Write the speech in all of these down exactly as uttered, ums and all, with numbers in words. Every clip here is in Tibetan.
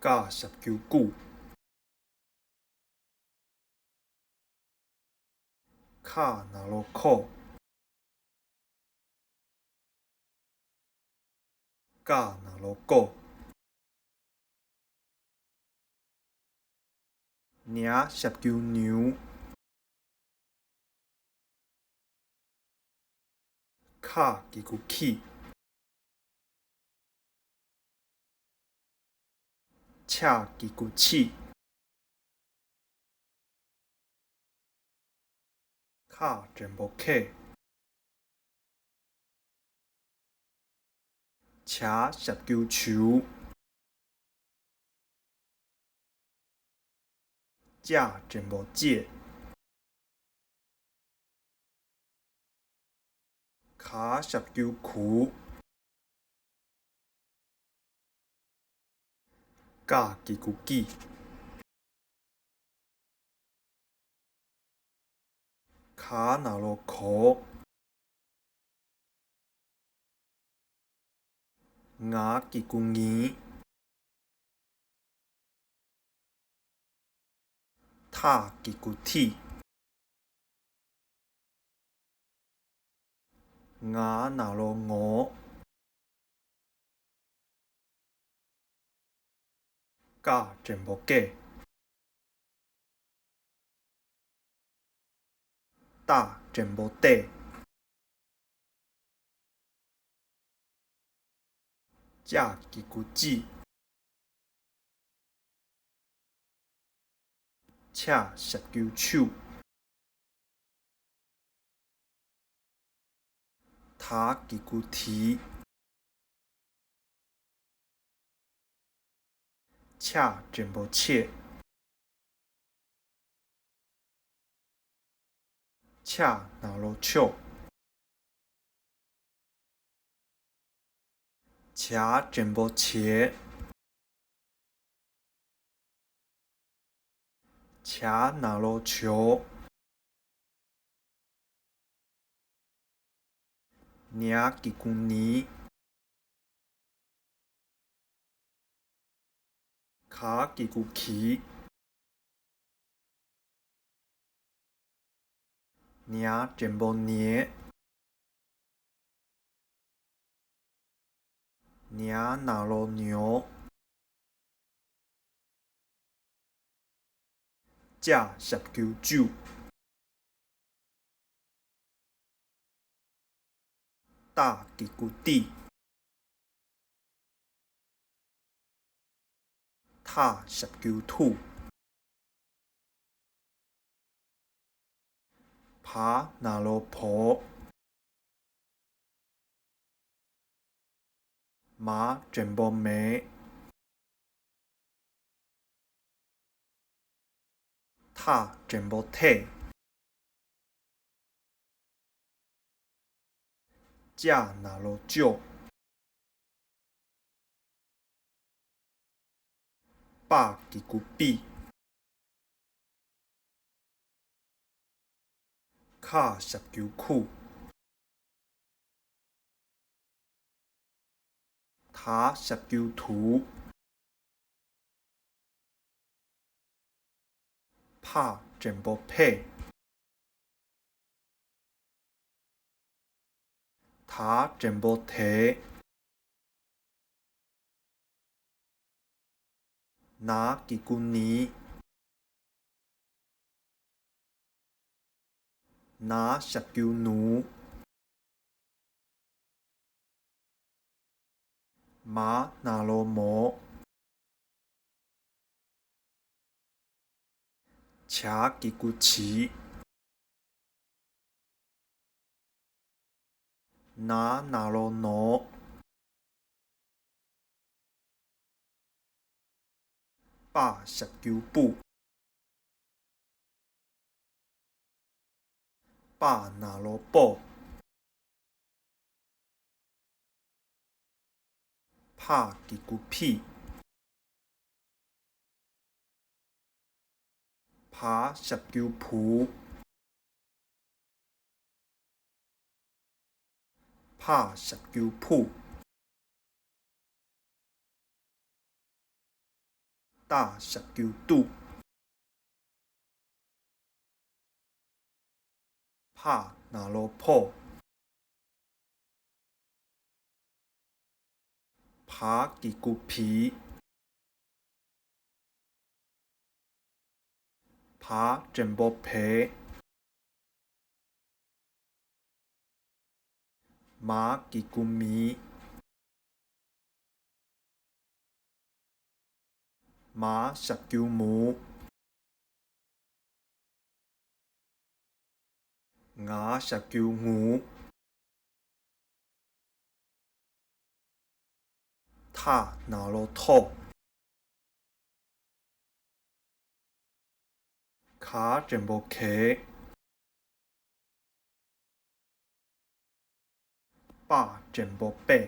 ཀ་ཞབས་ཀྱུ་ཀུ། ཁ་ན་རོ་ཁོ། ཀ་ན་རོ་ཀོ། ཉ་ཞབས་ཀྱུ་ཉུ། ཁ་གི་གུ་ཁི། ཆ་གི་གུ་ཆི། ཁ་འགྲེང་བུ་ཁེ། ཆ་ཞབས་ཀྱུ་ཆུ། ཅ་འགྲེང་བུ་ཅེ། ག་ཞབས་ཀྱུ་གུ། ག་གི་གུ་ཀི། ག་ན་རོ་གོ། ང་གི་གུ་ངི། ཐ་གི་གུ་ཐི། ང་ན་རོ་ངོ། ཀ་འགྲེང་བུ་ཀེ། ཏ་འགྲེང་བུ་ཏེ། ཅ་གི་གུ་ཅི། ཆ་ཞབས་ཀྱུ་ཆུ། ཐ་གི་གུ་ཐི། ཆ་འགྲེང་བུ་ཆེ། ཆ་ན་རོ་ཆོ། ཇ་འགྲེང་བུ་ཇེ། ཇ་ན་རོ་ཇོ། ཉ་གི་གུ་ཉི། ག་གི་གུ་གི། ཉ་འགྲེང་བུ་ཉེ། ཉ་ན་རོ་ཉོ། ཅ་ཞབས་ཀྱུ་ཅུ། ཏ་གི་གུ་ཏི། ཐ་ཞབས་ཀྱུ་ཐུ། བ་ན་རོ་བོ། མ་འགྲེང་བུ་མེ། ཐ་འགྲེང་བུ་ཐེ། ཅ་ན་རོ་ཅོ། པ་གི་གུ་པི། ཁ་ཞབས་ཀྱུ་ཁུ། ཐ་ཞབས་ཀྱུ་ཐུ། ཕ་འགྲེང་བུ་ཕེ། ད་འགྲེང་བུ་དེ། ན་གི་གུ་ནི། ན་ཞབས་ཀྱུ་ནུ། མ་ན་རོ་མོ། ཇ་གི་གུ་ཇི། ན་ན་རོ་ནོ། པ་ཞབས་ཀྱུ་པུ། པ་ན་རོ་པོ། ཕ་གི་གུ་ཕི། བ་ཞབས་ཀྱུ་བུ། ཕ་ཞབས་ཀྱུ་ཕུ། ཏ་ཞབས་ཀྱུ་ཏུ། ཕ་ན་རོ་ཕོ། བ་གི་གུ་བི། བ་འགྲེང་བུ་བེ། མ་གི་གུ་མི། མ་ཞབས་ཀྱུ་མུ། ང་ཞབས་ཀྱུ་ངུ། ཐ་ན་རོ་ཐོ། ག་འགྲེང་བུ་གེ། པ་འགྲེང་བུ་པེ།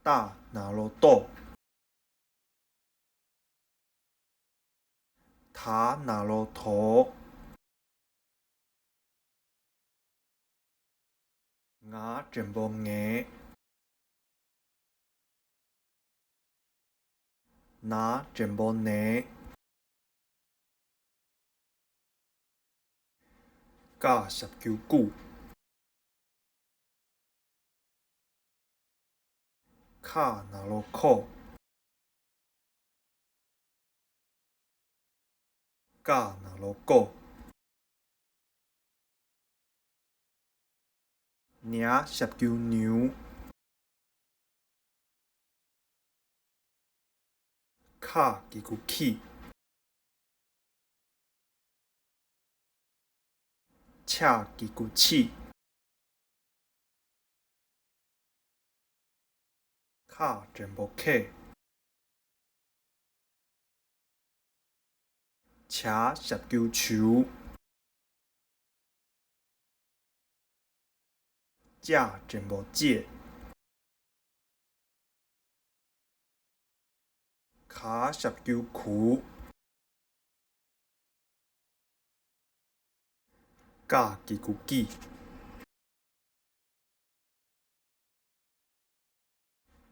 ཏ་ན་རོ་ཏོ། ད་ན་རོ་དོ། ང་འགྲེང་བུ་ངེ། ན་འགྲེང་བུ་ནེ། ཀ་ཞབས་ཀྱུ་ཀུ། ཁ་ན་རོ་ཁོ། ཀ་ན་རོ་ཀོ། ཉ་ཞབས་ཀྱུ་ཉུ། ཁ་གི་གུ་ཁི། ཆ་གི་གུ་ཆི། ཁ་འགྲེང་བུ་ཁེ། ཆ་ཞབས་ཀྱུ་ཆུ། ཅ་འགྲེང་བུ་ཅེ། ག་ཞབས་ཀྱུ་གུ། ཀ་གི་གུ་ཀི།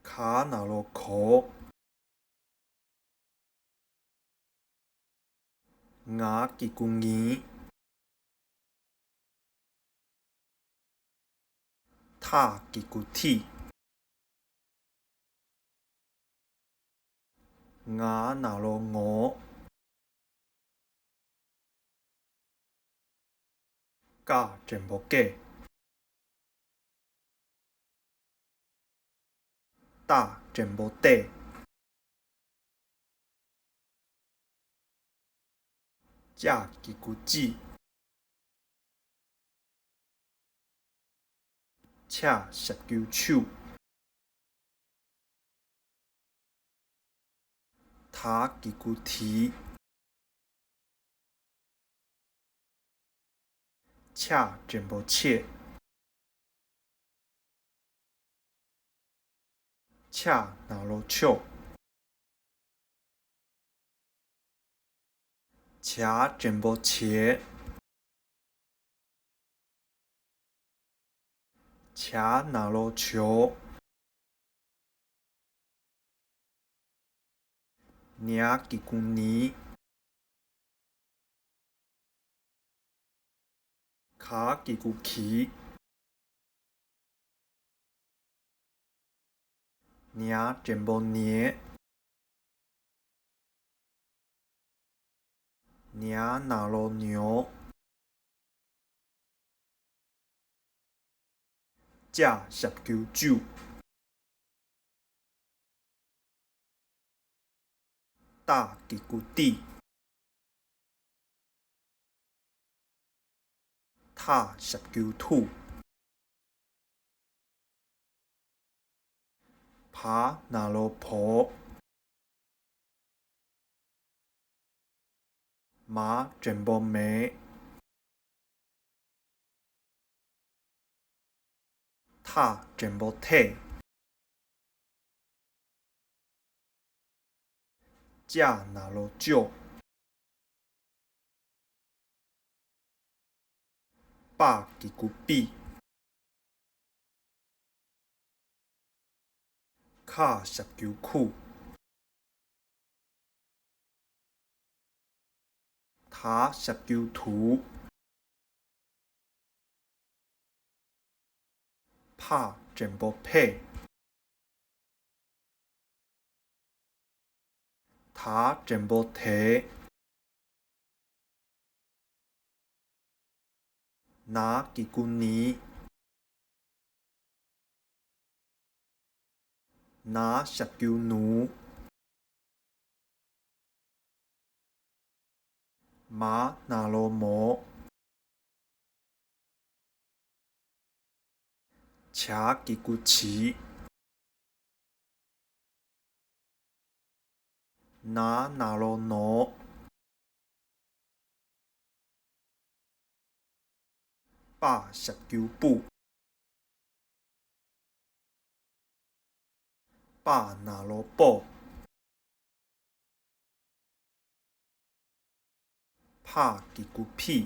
ག་ན་རོ་གོ། ང་གི་གུ་ངི། ཐ་གི་གུ་ཐི། ང་ན་རོ་ངོ། ཀ་འགྲེང་བུ་ཀེ། ཏ་འགྲེང་བུ་ཏེ། ཅ་གི་གུ་ཅི། ཆ་ཞབས་ཀྱུ་ཆུ། ད་གི་གུ་དི། ཆ་འགྲེང་བུ་ཆེ། ཆ་ན་རོ་ཆོ། ཇ་འགྲེང་བུ་ཇེ། ཇ་ན་རོ་ཇོ། ཉ་གི་གུ་ཉི། ག་གི་གུ་གི། ཉ་འགྲེང་བུ་ཉེ། ཉ་ན་རོ་ཉོ། ཅ་ཞབས་ཀྱུ་ཅུ། ཏ་གི་གུ་ཏི། ཐ་ཞབས་ཀྱུ་ཐུ། བ་ན་རོ་བོ། མ་འགྲེང་བུ་མེ། ཐ་འགྲེང་བུ་ཐེ། ཅ་ན་རོ་ཅོ། པ་གི་གུ་པི། ཁ་ཞབས་ཀྱུ་ཁུ། ད་ཞབས་ཀྱུ་དུ། ཕ་འགྲེང་བུ་ཕེ། ད་འགྲེང་བུ་དེ། ན་གི་གུ་ནི། ན་ཞབས་ཀྱུ་ནུ། མ་ན་རོ་མོ། ཇ་གི་གུ་ཇི། ན་ན་རོ་ནོ། པ་ཞབས་ཀྱུ་པུ། པ་ན་རོ་པོ། ཕ་གི་གུ་ཕི།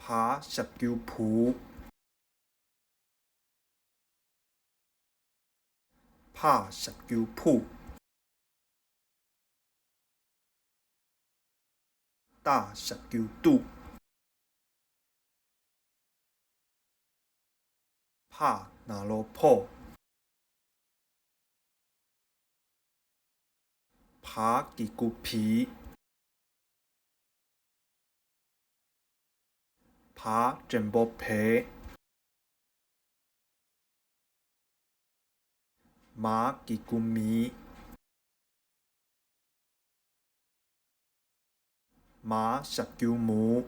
ཕ་ཞབས་ཀྱུ་ཕུ། ཕ་ཞབས་ཀྱུ་ཕུ། ཏ་ཞབས་ཀྱུ་ཏུ། ཕ་ན་རོ་ཕོ། ཕ་གི་གུ་ཕི། ཕ་འགྲེང་བུ་ཕེ། མ་གི་གུ་མི། མ་ཞབས་ཀྱུ་མུ།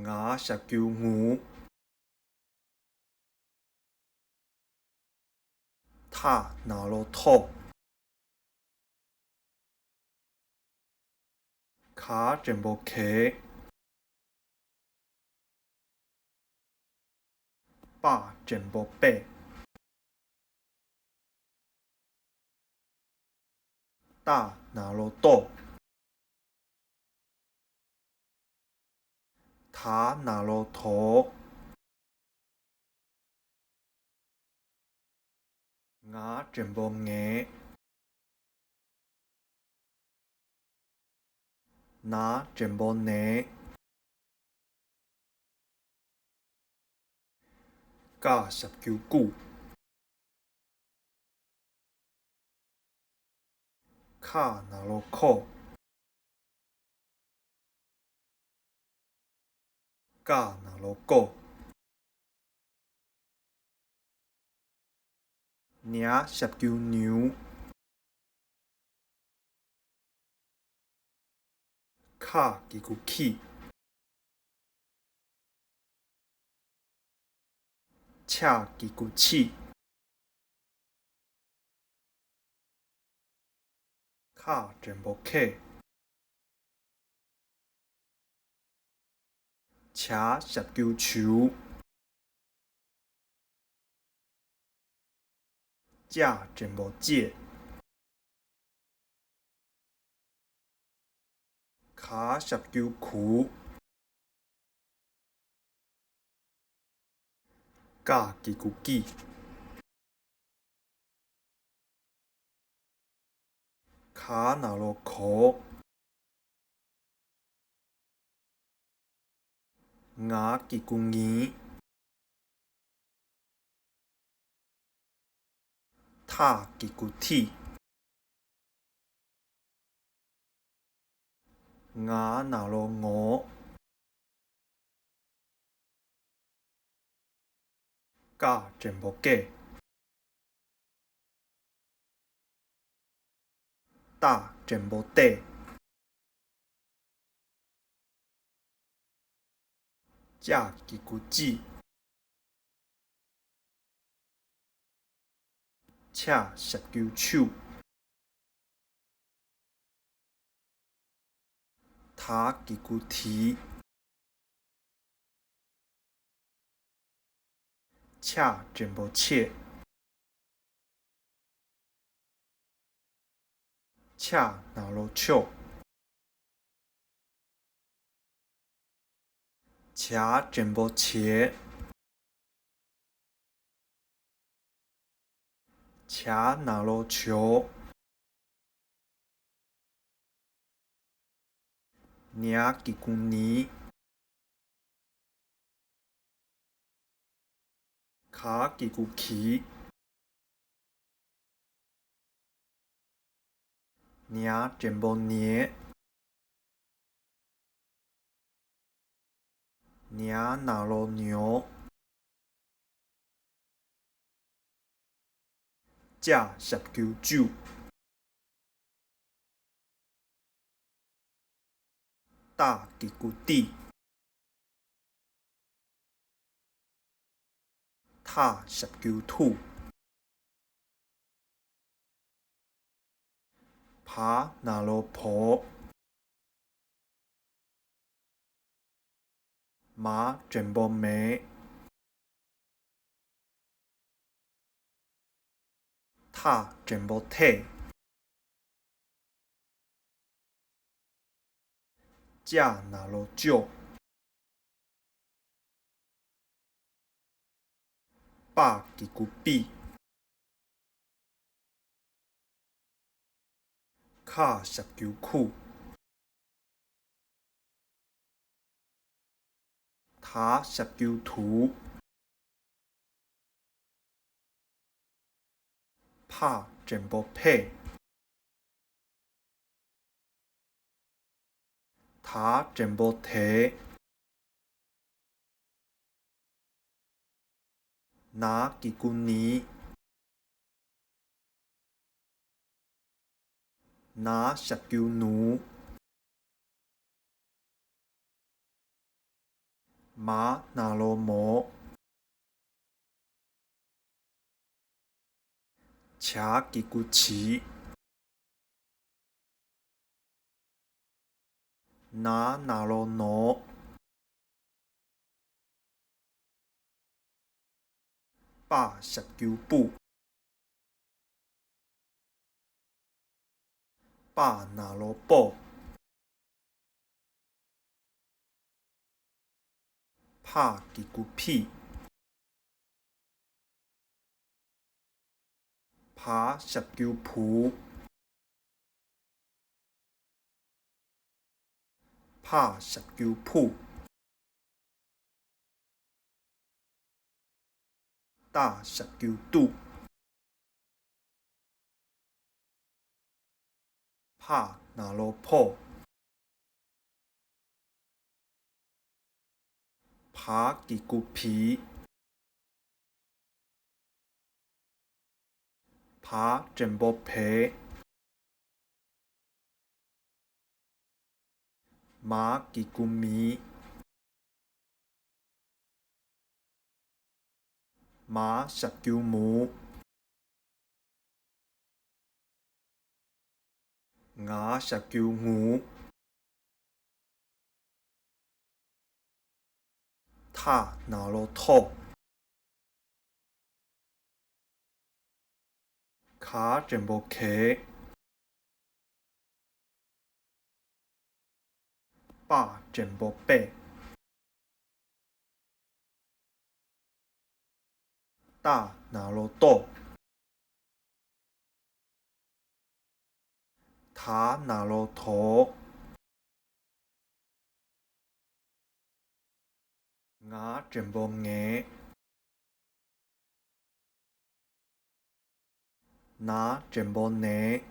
ང་ཞབས་ཀྱུ་ངུ། ཐ་ན་རོ་ཐོ། ཁ་འགྲེང་བུ་ཁེ། པ་འགྲེང་བུ་པེ། ཏ་ན་རོ་ཏོ། ཐ་ན་རོ་ཐོ། ང་འགྲེང་བུ་ངེ། ན་འགྲེང་བུ་ནེ། ཀ་ཞབས་ཀྱུ་ཀུ། ཁ་ན་རོ་ཁོ། ཀ་ན་རོ་ཀོ། ཉ་ཞབས་ཀྱུ་ཉུ། ཁ་གི་གུ་ཁི། ཆ་གི་གུ་ཆི། ཁ་འགྲེང་བུ་ཁེ། ཆ་ཞབས་ཀྱུ་ཆུ། ཅ་འགྲེང་བུ་ཅེ། ག་ཞབས་ཀྱུ་གུ། ཀ་གི་གུ་ཀི། ཁ་ན་རོ་ཁོ། ང་གི་གུ་ངི། ཐ་གི་གུ་ཐི། ང་ན་རོ་ངོ། ཀ་འགྲེང་བུ་ཀེ། ཏ་འགྲེང་བུ་ཏེ། ཅ་གི་གུ་ཅི། ཆ་ཞབས་ཀྱུ་ཆུ། ཐ་གི་གུ་ཐི། ཆ་འགྲེང་བུ་ཆེ། ཆ་ན་རོ་ཆོ། ཇ་འགྲེང་བུ་བྱེ། ཇ་ན་རོ་ཇོ། ཉ་གི་གུ་ཉི། ག་གི་གུ་གི། ཉ་འགྲེང་བུ་ཉེ། ཉ་ན་རོ་ཉོ། ཅ་ཞབས་ཀྱུ་ཅུ། ཏ་གི་གུ་ཏི། ཐ་ཞབས་ཀྱུ་ཐུ། བ་ན་རོ་བོ། མ་འགྲེང་བུ་མེ། ཐ་འགྲེང་བུ་ཐེ། ཅ་ན་རོ་ཅོ། པ་གི་གུ་པི། ཁ་ཞབས་ཀྱུ་ཁུ། ད་ཞབས་ཀྱུ་དུ། ཕ་འགྲེང་བུ་ཕེ། ད་འགྲེང་བུ་དེ། ན་གི་གུ་ནི། ན་ཞབས་ཀྱུ་ནུ། མ་ན་རོ་མོ། ཇ་གི་གུ་ཇི། ན་ན་རོ་ནོ། པ་ཞབས་ཀྱུ་པུ། པ་ན་རོ་པོ། ཕ་གི་གུ་ཕི། བ་ཞབས་ཀྱུ་བུ། ཕ་ཞབས་ཀྱུ་ཕུ། ཏ་ཞབས་ཀྱུ་ཏུ། ཕ་ན་རོ་ཕོ། བ་གི་གུ་བི། བ་འགྲེང་བུ་བེ། མ་གི་གུ་མི། མ་ཞབས་ཀྱུ་མུ། ང་ཞབས་ཀྱུ་ངུ། ཐ་ན་རོ་ཐོ། ག་འགྲེང་བུ་གེ། པ་འགྲེང་བུ་པེ། ཏ་ན་རོ་ཏོ། ད་ན་རོ་དོ། ང་འགྲེང་བུ་ངེ། ན་འགྲེང་བུ་ནེ།